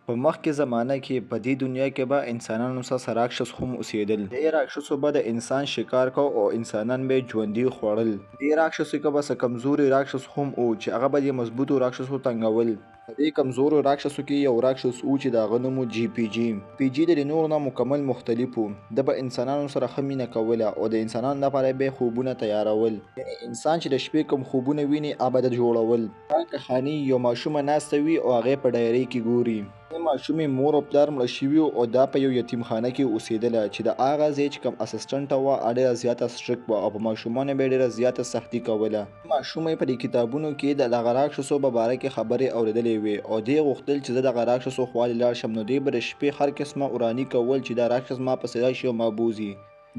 په مخکې زمانه کې په دې دنیا کې به انسانانو سره راکشس هم اوسېدل. دې راکشسو به د انسان شکار کو او انسانان به یې ژوندي خوړل. دې راکشسو کې به څه کمزوري راکشس هم وو چې هغه به دې مضبوطو راکشسو تنګول. په دې کمزورو راکشسو کې یو راکشس وو چې د هغه نوم و جي پي جي. پي جي د دې نورو نه مکمل مختلف وو. ده به انسانانو سره ښه مینه کوله او د انسانانو لپاره به یې خوبونه تیارول. یعنې انسان چې د شپې کوم خوبونه ویني هغه به ده جوړول. دا کهاني یو ماشومه ناسته وي او هغه په ډایرۍ کې ګوري. دې ماشومې مور او پلار مړه شوي وو او دا په یو یتیم خانه کې اوسېدله چې د هغه ځای چې کوم اسسټنټه وه هغه ډېره زیاته سټرکټ وه او په ماشومانو به یې ډېره زیاته سختي کوله. دې ماشومې په دې کتابونو کې د دغه راکشسو په باره کې خبرې اورېدلې وې او دې غوښتل چې زه دغه راکشسو خوا له لاړ شم، نو دې به د شپې هر قسمه وراني کول چې دا راکشس ما پسې راشي او ما بوځي.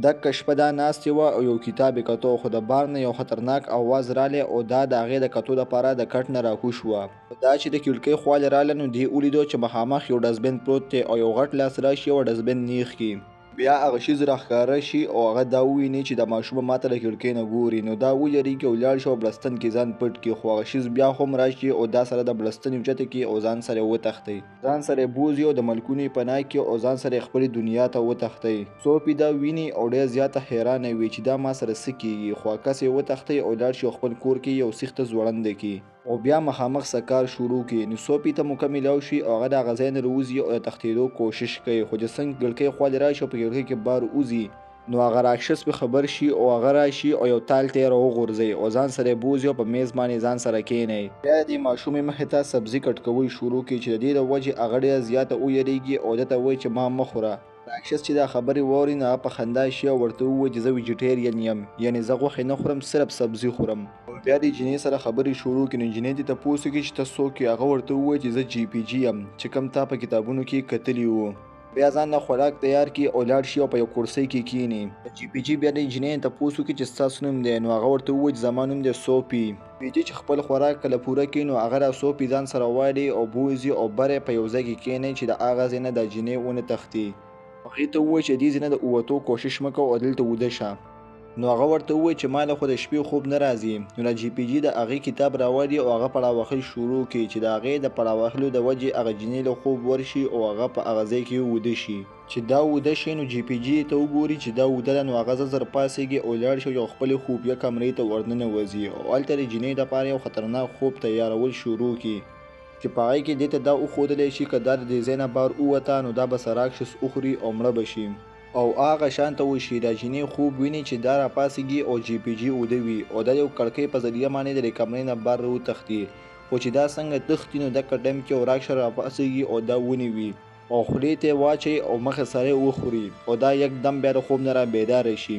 دکه شپه دا ناستې وه او یو کتاب یې کتو، خو د بار نه یو خطرناک اواز رالی او دا د هغې د کتو دپاره د کټ نه راکوز شوه. دا چې د کړکۍ خوا له راله نو دې ولیدو چې مخامخ یو ډسبن پروت دی او یو غټ لاس راشي او ډسبن نیغ کړي. بیا هغه شیز راښکاره شي او هغه دا وویني چې دا ماشومه ماته له کړکۍ نه ګوري، نو دا ویریږي او لاړ شي او بړستن کې ځان پټ کړي، خو هغه شیز بیا هم راشي او دا سره د بړستنې اوچته کړي او ځان سره یې وتښتي. ځان سره یې بوځي او د ملکونو یې پناه کړي او ځان سره یې خپلې دنیا ته وتښتي. سوپي دا ویني او ډېره زیاته حیرانه وي چې دا ما سره څه کیږي، خو هغه کس یې وتښتي او لاړ شي او خپل کور کې یو سیخ ته ځوړند کړي او بیا مخامخ څه کار شروع کړي. نو سوپي ته موقع میلاو شي او هغه د هغه ځای نه راوځي او د تښتېدو کوشش کوي، خو چې څنګه کړکۍ خوا له راشي او په کړکۍ کې بار وځي، نو هغه راکشس پرې خبر شي او هغه راشي او یو تال ته یې راوغورځوي او ځان سره یې بوځي او په میز باندې ځان سره کښېنوي. بیا د دې ماشومې مخې ته سبزي کټ کول شروع کړي چې د دې له وجې هغه ډېره زیاته ویریږي او ده ته وایي چې ما مه خوره. راکشس چې دا خبرې واوري نو هغه په خندا شي او ورته ووایي چې زه ویجیټیرین یم، یعنې زه غوښې نه خورم، صرف سبزي خورم. او بیا دې جینۍ سره خبرې شروع کړي، نو جینۍ دې تپوس وکړي چې ته څوک یې؟ هغه ورته ووایي چې زه جي پي جي یم چې کوم تا په کتابونو کې کتلي وو. بیا ځان له خوراک تیار کړي او لاړ شي او په یو کرسۍ کې کیني. جي پي جي بیا د جینۍ نه تپوس وکړي چې ستا څه نوم دی؟ نو هغه ورته ووایي چې زما نوم دی سوپي. پي جي چې خپل خوراک کله پوره کړي نو هغه دا سوپي ځان سره والي او بوځي او بره یې په یو ځای کې کینوي چې د هغه ځای نه دا جینۍ ونه تښتي. هغې ته ووایي چې د دې ځای نه د ووتو کوشش مه کوه او دلته وده شه. نو هغه ورته ووایي چې ما له خو د شپې خوب نه راځي. نو دا جي پي جي د هغې کتاب راوړي او هغه پړاوهل شروع کړي چې د هغې د پړاوهلو د وجې هغه جینۍ له خوب ورشي او هغه په هغه ځای کې وده شي. چې دا وده شي نو جي پي جي ته وګوري چې دا وده ده، نو هغه زر زر پاڅېږي او لاړ شي او یو خپلې خوبیه کمرې ته ورننوځي او هلته د جینۍ دپاره یو خطرناک خوب تیارول شروع کړي چې په هغې کې دې ته دا وښودلی شي که دا د دې ځای نه بار ووته نو دا به څه راکشس وخوري او مړه به شي. او هغه شان ته وشي. دا جینۍ خوب ویني چې دا راپاڅیږي او جي پي جي اوده وي او دا یو کړکۍ په ذریعه باندې د دې کمرې نه بهر راوتښتي، خو چې دا څنګه تښتي نو دقه ټایم کې یو راکشر راپاڅیږي او دا ونیوي او خولې ته یې واچوي او مخې سره یې وخوري او دا یک دم بیا د خوب نه را بیداره شي.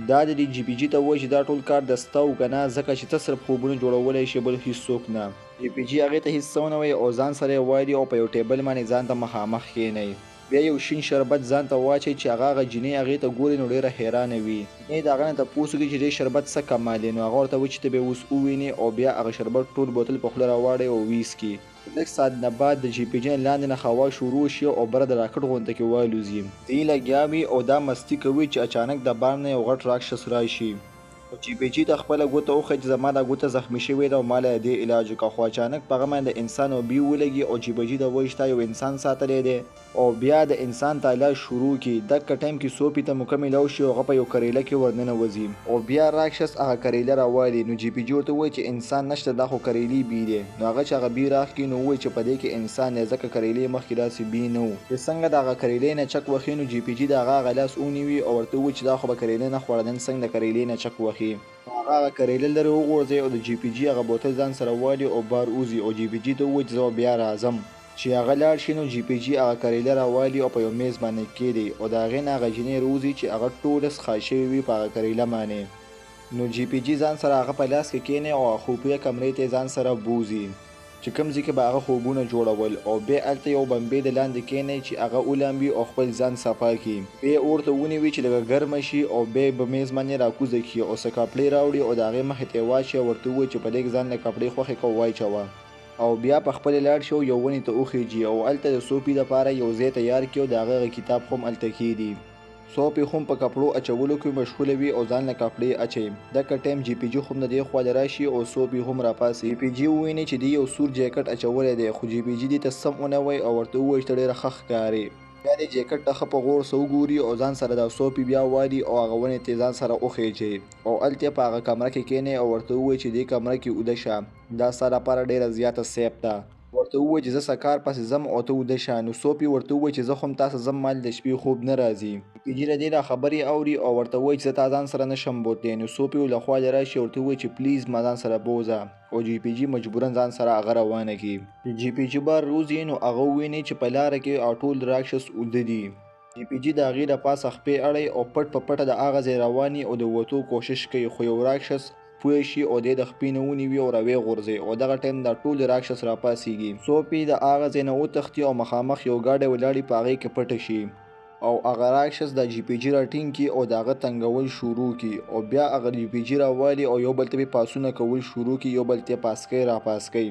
دا د دې جي پي جي ته وایي چې دا ټول کار د ستا و که نه، ځکه چې ته صرف خوبونه جوړولی شې بل هیڅوک نه. جي پي جي هغې ته هیڅ څه ونه وایي او ځان سره یې والي او په یو ټیبل باندې ځان ته مخامخ کښېنوي. بیا یو شین شربت ځان ته واچوي چې هغه هغه جینۍ هغې ته ګوري نو ډېره حیرانه وي. جینۍ د هغه نه تپوس وکړي چې دې شربت څه کمال دی، نو هغه ورته وایي چې ته به یې اوس ووینې او بیا هغه شربت ټول بوتل په خوله راواړوي او ویې څکي. لږ ساعت نه بعد د جي پي جي نه لاندې نه هوا شروع شي او بره د راکټ غونته کې والوزي. دی لګیا وي او دا مستي کوي چې اچانک د بار نه یو غټ راکشس راشي او جي پي جي ته خپله ګوته وښيي چې زما دا ګوته زخمي شوې ده او ما له دې علاج وکړه، خو اچانک په هغه باندې د انسان او بی ولګي او جي پي جي ته وایي چې تا یو انسان ساتلی دی. او بیا د انسان تالاش شروع کړي. دقه ټایم کې سوپي ته موقع میلاو شي او هغه په یو کریله کې ورننوځي. او بیا راکشس هغه کریله راوالي، نو جي پي جي ورته ووایي چې انسان نشته دا خو کریلې بی دی، نو هغه چې هغه بی راښکي نو ووایي چې په دې کې انسان دی ځکه کریلې مخکې داسې بی نه وو. چې څنګه د هغه کریلې نه چک وخي نو جي پي جي د هغه هغه لاس اونیوي او ورته ووایي چې دا خو به کریله نه خوړه نن څنګه د کریلې نه چک وخي. نو هغه هغه کریله لرې وغورځوي او د جي پي جي هغه بوتل ځان سره والي او بار وځي او جي پي جي ته ووایي چې زه به بیا راځم. چې هغه لاړ شي نو جي پي جي هغه کریله راوالي او په یو میز باندې کیدي او د هغې نه هغه جینۍ روځي چې هغه ټوله څښا شوې وي په هغه کریله باندې. نو جي پي جي ځان سره هغه په لاس کې کینې او هغه خفیه کمرې ته یې ځان سره بوځي چې کوم ځای کې به هغه خوبونه جوړول او بیا هلته یو بمبې د لاندې کینې چې هغه ولامبي او خپل ځان صفا کړي. بیا یې اور ته ونیوي چې لږه ګرمه شي او بیا یې به میز باندې راکوزه کړي او څه کپړې راوړي او د هغې مخې ته یې واچوي او ورته ووایي چې په دې کې ځان له کپړې خوښې که وایچوه. او بیا په خپله لاړ شي او یو ونې ته وخیژي او هلته د سوپي لپاره یو ځای تیار کړي او د هغه هغه کتاب هم هلته کښېږدي. سوپي هم په کپړو اچولو کې مشغوله وي او ځان له کپړې اچوي. دغه ټایم جي پي جي هم د دې خوا له راشي او سوپي هم راپاڅي. جي پي جي وویني چې دې یو سور جیکټ اچولی دی، خو جي پي جي دې ته سم ونه وایي او ورته ووایي چې ته ډېره ښه ښکارې. بیا دې جیکټ ته ښه په غور سره وګوري او ځان سره دا سوپي بیا والي او هغه ونې ته ځان سره وخېژي او هلته په هغه کمره کې کښېني او ورته ووایي چې دې کمره کې اوده شه، دا ستا لپاره ډېره زیاته سیف ده. ورته ووایي چې زه څه کار پسې ځم او ته اوده شه. نو سوپي ورته ووایي چې زه هم تا سره ځم، مال د شپې خوب نه راځي. جي پي جي له دې دا خبرې اوري او ورته وایي چې زه تا ځان سره نه شم بوتلی. نو سوپي له خوا له راشي او ورته ووایي چې پلیز ما ځان سره بوځه او جي پي جي مجبورا ځان سره هغه روانه کړي. چې جي پي جي بار روځي نو هغه وویني چې په لاره کې هغه ټول راکشس اوده دي. جي پي جي د هغې له پاسه خپې اړوي او پټ په پټه د هغه ځای روان او د وتو کوشش کوي، خو یو راکشس پوه شي او دی د خپې نه ونیوي او راویې غورځوي او دغه ټایم دا ټول راکشس راپاڅیږي. سوپي د هغه ځای نه وتښتي او مخامخ یو ګاډی ولاړي په هغې کې پټه شي او هغه راکشس د جي پي جي راټینګ کړي او د هغه تنګول شروع کړي او بیا هغه جي پي جي راوالي او یو بل ته پې پاسونه کول شروع کړي، یو بل ته پاسکۍ راپاسکۍ.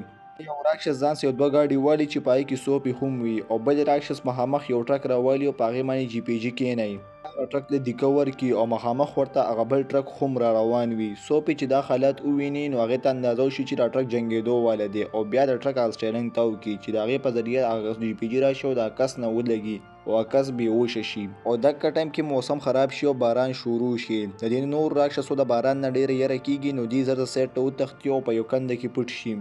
یو راکشس ځان سره یو دوه ګاډي والي چې په هغې کې سوپي هم وي او بل راکشس مخامخ یو ټرک راوالي او په هغې باندې جي پي جي کښېنوي. هغه ټرک له دیکه ورکړي او مخامخ ورته هغه بل ټرک هم را روان وي. سوپي چې دا حالات وویني نو هغې ته اندازه وشي چې دا ټرک جنګېدو والا دی او بیا د ټرک هغه سټیرنګ تاو کړي چې د هغې په ذریعه هغه جي پي جي راشي او د هغه کس نه ولګي او هغه کس بې هوشه شي. او دغه ټایم کې موسم خراب شي او باران شروع شي. د دې نور راکشسو د باران نه ډېره یره کېږي نو دوی زر د سایډ ته وتښتي او په یو کنده کې پټ شي.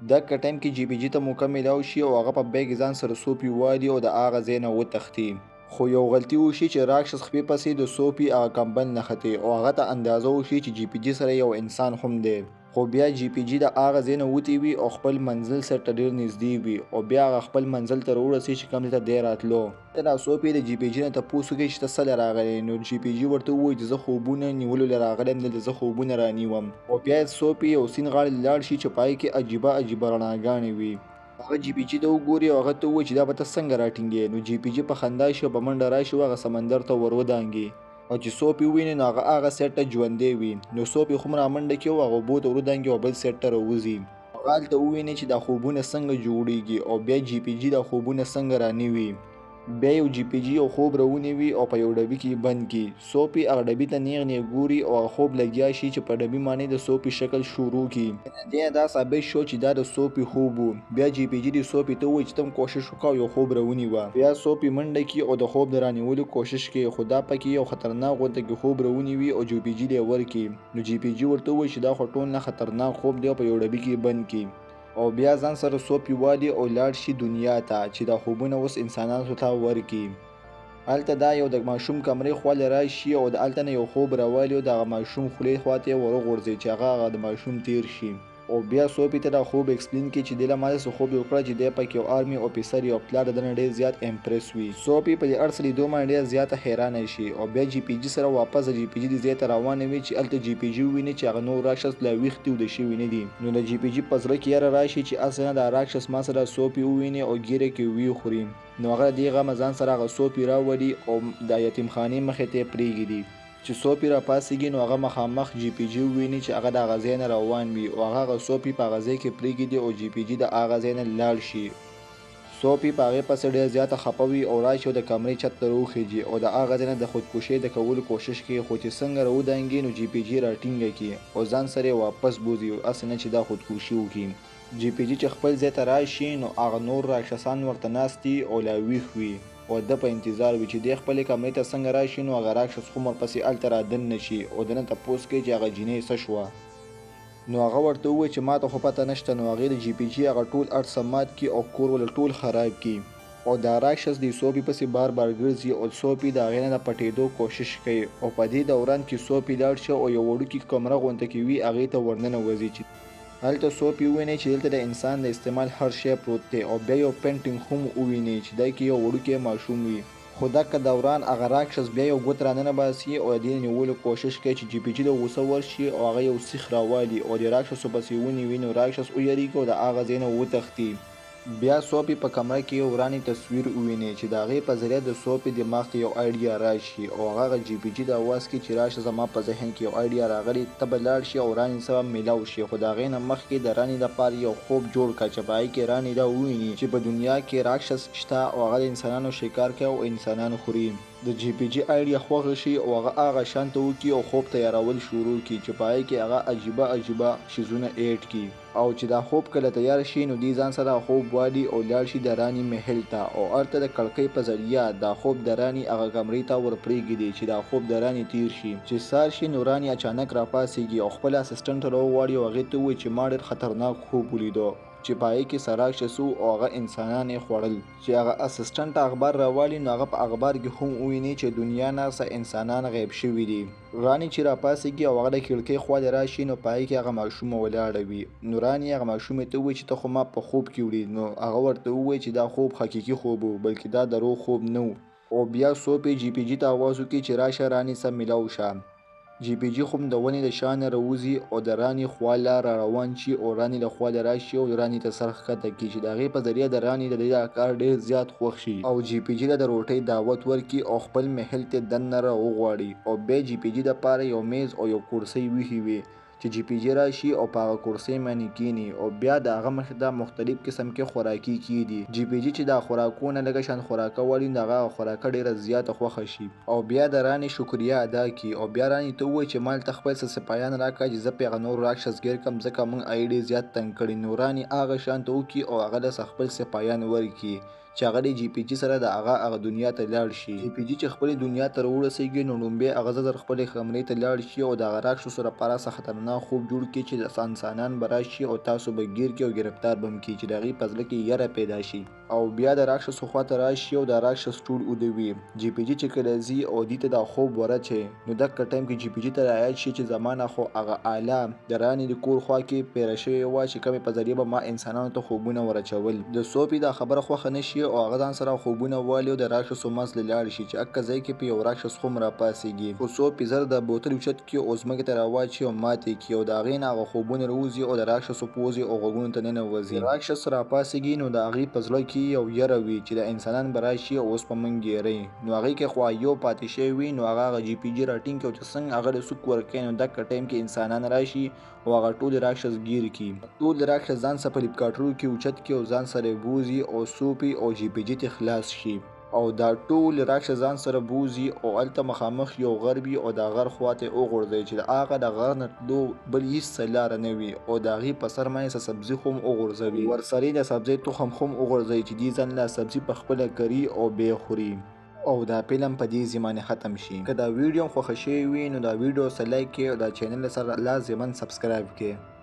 دغه ټایم کې جي پي جي ته موقع میلاو شي او هغه په بیګ ځان سره سوپي والي او د هغه ځای نه وتښتي. خو یو غلطي وشي چې راکشس خپې پسې د سوپي هغه کمبل نښتي او هغه ته اندازه وشي چې جي پي جي سره یو انسان هم دی. خو بیا جي پي جي د هغه ځای نه وتی وي او خپل منزل سره ته ډېر نږدې وي او بیا هغه خپل منزل ته راورسي چې کوم ځای ته دی راتلو. ته دا سوپي د جي پي جي نه تپوس وکړي چې ته څه له راغلی؟ نو جي پي جي ورته ووایي چې زه خوبونه نیولو له راغلی یم، دلته زه خوبونه رانیوم. او بیا سوپي یو سیند غاړې له لاړ شي چې په هغې کې عجیبه عجیبه رڼاګانې وي. هغه جي پي جي ته وګوري او هغه ته ووایي چې دا به ته څنګه راټینګې؟ نو جي پي جي په خندا شي او په منډه راشي او هغه سمندر ته ور ودانګي او چې سوپي وویني نو هغه هغه سیټ ته ژوندی وي. نو سوپي هم رامنډه کړي او هغه اوبو ته ورودانګي او بل سیټ ته راوځي. هغه هلته وویني چې دا خوبونه څنګه جوړیږي او بیا جي پي جي دا خوبونه څنګه رانیوي. بیا یو جي پي جي یو خوب راونیوي او په یو ډبي کې بند کړي. سوپي هغه ډبي ته نیغ نیغ ګوري او هغه خوب لګیا شي چې په ډبي باندې د سوپي شکل شروع کړي. دې نه دا ثابت شو چې دا د سوپي خوب وو. بیا جي پي جي د سوپي ته وویل چې ته هم کوشش وکړه او یو خوب راونیوه. بیا سوپي منډه کړي او د خوب د رانیولو کوشش کوي، خو دا پکې یو خطرناک غونته کې خوب راونیوي او جي پي جي له ورکړي. نو جي پي جي ورته وویل چې دا خو ټول نه خطرناک خوب دی او په یو ډبي کې بند کړي. او بیا ځان سره سوپي والي او لاړ شي دنیا ته چې دا خوبونه اوس انسانانو ته ورکړي. هلته دا یو د ماشوم کمرې خوا له راشي او د هلته نه یو خوب راوالي او د هغه ماشوم خولې خوا ته یې وروغورځوي چې هغه هغه د ماشوم تیر شي. او بیا سوپي ته دا خوب ایکسپلین کړي چې دی له ما داسې خوب جوړ کړی چې دی پکې یو آرمي افیسر یو پلار د ده نه ډېر زیات امپریس وي. سوپي په دې هر څه لیدو باندې ډېره زیاته حیرانه شي او بیا جي پي جي سره واپس د جي پي جي دې ځای ته روانه وي چې هلته جي پي جي وویني چې هغه نور راکشس لا ویښ دي اوده شوي نه دي. نو د جي پي جي په زړه کې یره راشي چې هسې نه دا راکشس ما سره سوپي وویني او ږیره کې ویې خوري. نو هغه د دې غمه ځان سره هغه سوپي راولي او د یتیم خانې مخې ته یې پرېږدي. چې سوپي راپاڅېږي نو هغه مخامخ جي پي جي وویني چې هغه د هغه ځای نه روان وي او هغه هغه سوپي په هغه ځای کې پرېږدي او جي پي جي د هغه ځای نه لاړ شي. سوپي په هغې پسې ډېره زیاته خپه وي او راشي او د کمرې چت ته راوخېژي او د هغه ځای نه د خودکشۍ د کولو کوشش کوي، خو چې څنګه راودانګي نو جي پي جي راټینګه کړي او ځان سره یې واپس بوځي هسې نه چې دا خودکشي وکړي. جي پي جي چې خپل ځای ته راشي نو هغه نور راکشسان ورته ناست دي او لا ویښ وي او د ده په انتظار وي چې دی خپلې کمرې ته څنګه راشي نو هغه راکشس هم ورپسې هلته رادننه شي او د نه تپوس کوي چې هغه جینۍ څه شوه؟ نو هغه ورته ووایي چې ماته خو پته نشته. نو هغې د جي پي جي هغه ټول هر څه مات کړي او کور وله ټول خراب کړي او دا راکشس د سوپي پسې بار بار ګرځي او سوپي د هغې نه د پټېدو کوشش کوي او په دې دوران کې سوپي لاړ شي او یو وړوکي کمره غونته کې وي هغې ته ورننوځي چې هلته سوپي وویني چې دلته د انسان د استعمال هر شی پروت دی او بیا یو پینټینګ هم وویني چې دی کې یو وړوکی ماشوم وي. خو دغه دوران هغه راکشس بیا یو ګوت راننه باسي او د دې د نیولو کوشش کوي چې جي پي جي له غوسه ورشي او هغه یو سیخ راوالي او د راکشسو پسې ونیوي نو راکشس ویریږي او د هغه ځای نه وتښتي. بیا سوپی په کمره کې یو رانی تصویر وویني چې د هغې په ذریعه د سوپی دماغ ته یو آیډیا راشي او هغه جی پی جی ته اواز کړي چې راشه زما په ذهن کې یو آیډیا راغلی، ته به لاړ شي او رانی سره میلاو شي، خو د هغې نه مخکې د رانی دپاره یو خوب جوړ کړه چې په هغې کې رانی دا وویني چې په دنیا کې راکشس شته او هغه د انسانانو شکار کوي او انسانان خوري. د جی پی جی آیډیا خوښ شي او هغه هغه شان ته وکړي او خوب تیارول شروع کړي چې په هغې کې هغه عجیبه عجیبه شیزونه ایډ کړي. او چې دا خوب کله تیار شي نو دی ځان سره خوب والي او لاړ شي د رانی محل ته او هلته د کړکۍ په ذریعه دا خوب د رانی هغه کمرې ته ورپرېږدي چې دا خوب د رانی تیر شي. چې سار شي نو رانی اچانک راپاڅېږي او خپل اسسټنټ راوغواړي او هغې ته ووایي چې ما ډېر خطرناک خوب ولیدو چې په هغې کې څه راکشس وو او هغه انسانان یې خوړل. چې هغه اسسټنټ اخبار راوالي نو هغه په اخبار کې هم وویني چې دنیا نه څه انسانان غیب شوي دي. رانی چې راپاڅېږي او هغه د کړکۍ خوا ته راشي نو په هغې کې هغه ماشومه ولاړه وي. نو رانی هغه ماشومې ته ووایي چې ته خو ما په خوب کې وړي، نو هغه ورته ووایي چې دا خوب حقیقي خوب و بلکې دا دروغ خوب نه و. او بیا سوپې جی پی جی ته اواز وکړي چې راشه رانی سره میلاو شه. جی پی جی هم د ونې د شا نه راوځي او د رانی خوا له را روان شي او رانی له خوا له راشي او رانی ته سر ښکته کړي چې د هغې په ذریعه د رانی د دې دا کار ډېر زیات خوښ شي او جی پی جی له د روټۍ دعوت ورکړي او خپل محل ته دننه را وغواړي او بیا جی پی جی دپاره یو میز او یو کرسۍ ویښې وي چې جی پی جی راشي او په هغه کرسۍ باندې کینی او بیا د هغه مخې ته مختلف قسم کې خوراکي کیدي. جی پی جی چې دا خوراکونه لږه شان خوراکه والي نو د هغه خوراکه ډېره زیاته خوښه شي او بیا د رانی شکریه ادا کړي او بیا رانی ته ووایي چې مال ته خپل څه سپایان راکړه چې زه پرې هغه نور راکشس ګیر کړم ځکه موږ هغې ډېر زیات تنګ کړي. نو رانی هغه شان ته وکړي او هغه له څه خپل سپایان ورکړي چې هغه د جی پی جی سره د هغه هغه دنیا ته لاړ شي. جی پی جی چې خپلې دنیا ته راورسېږي نو ړومبی هغه زر خپلې کمرې ته لاړ شي او د هغه راکشسو لپاره څه خطرناک خوب جوړ کړي چې انسانان به راشي او تاسو به ګیر کړي او ګرفتار به هم کړي چې د هغې په زړه کې یره پیدا شي. او بیا د راکشسو خوا ته راشي او دا راکشس ټول اوده وي. جی پی جی چې کله ځي او دوی ته دا خوب ورچي نو دغه ټایم کې جی پی جی ته رایاد شي چې زما نه خو هغه آله د راني د کور خوا کې پیره شوې وه چې کومې په ذریعه به ما انسانانو ته خوبونه ورچول. د سوپي دا خبره خوښه نه شي او هغه ځان سره خوبونه والي او د راکشسو منځ له لاړ شي چې اکه ځای کې په یو راکشس هم راپاڅېږي. خو سوپي زر د بوتل اوچت کړي او ځمکې ته راواچي او ماتې کړي او د هغې نه هغه خوبونه راوځي او د راکشسو پوزې او غوږونو ته ننوځي. راکشس راپاڅېږي نو د هغې په زړه کې یو یره وي چې د انسانان به راشي او اوس په موږ ګیروي. نو هغې کې خو یو پاتې شوی وي نو هغه هغه جی پی جی راټینګ کړي او چې څنګه هغه له سوک ورکوي نو دغه ټایم کې انسانان راشي او هغه ټول راکشس ګیر کړي. ټول راکشس ځان سره په هلیکاپټرو کې اوچت کړي او ځان سره یې بوځي او سوپي او جی پی جی ته خلاص شي او دا ټول راکشس ځان سره بوځي او هلته مخامخ یو غر وي او دا غر خوا ته یې وغورځوي چې د هغه د غر نه تلو بل هیڅ څه لاره نه وي او د هغې په سر باندې څه سبزي هم وغورځوي، ورسرې د سبزۍ تخم هم وغورځوي چې دوی ځان له سبزي په خپله کري او بیا خوري. او دا فلم په دې زمانه ختم شي. که دا ویډیو هم خوښه شوې وي نو دا ویډیو سره لایک کړئ او دا چینل سره لازماً سبسکرایب کړئ.